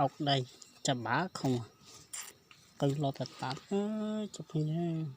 Au dai, caj npab khoom qw lo tas tas cov phooj ywg.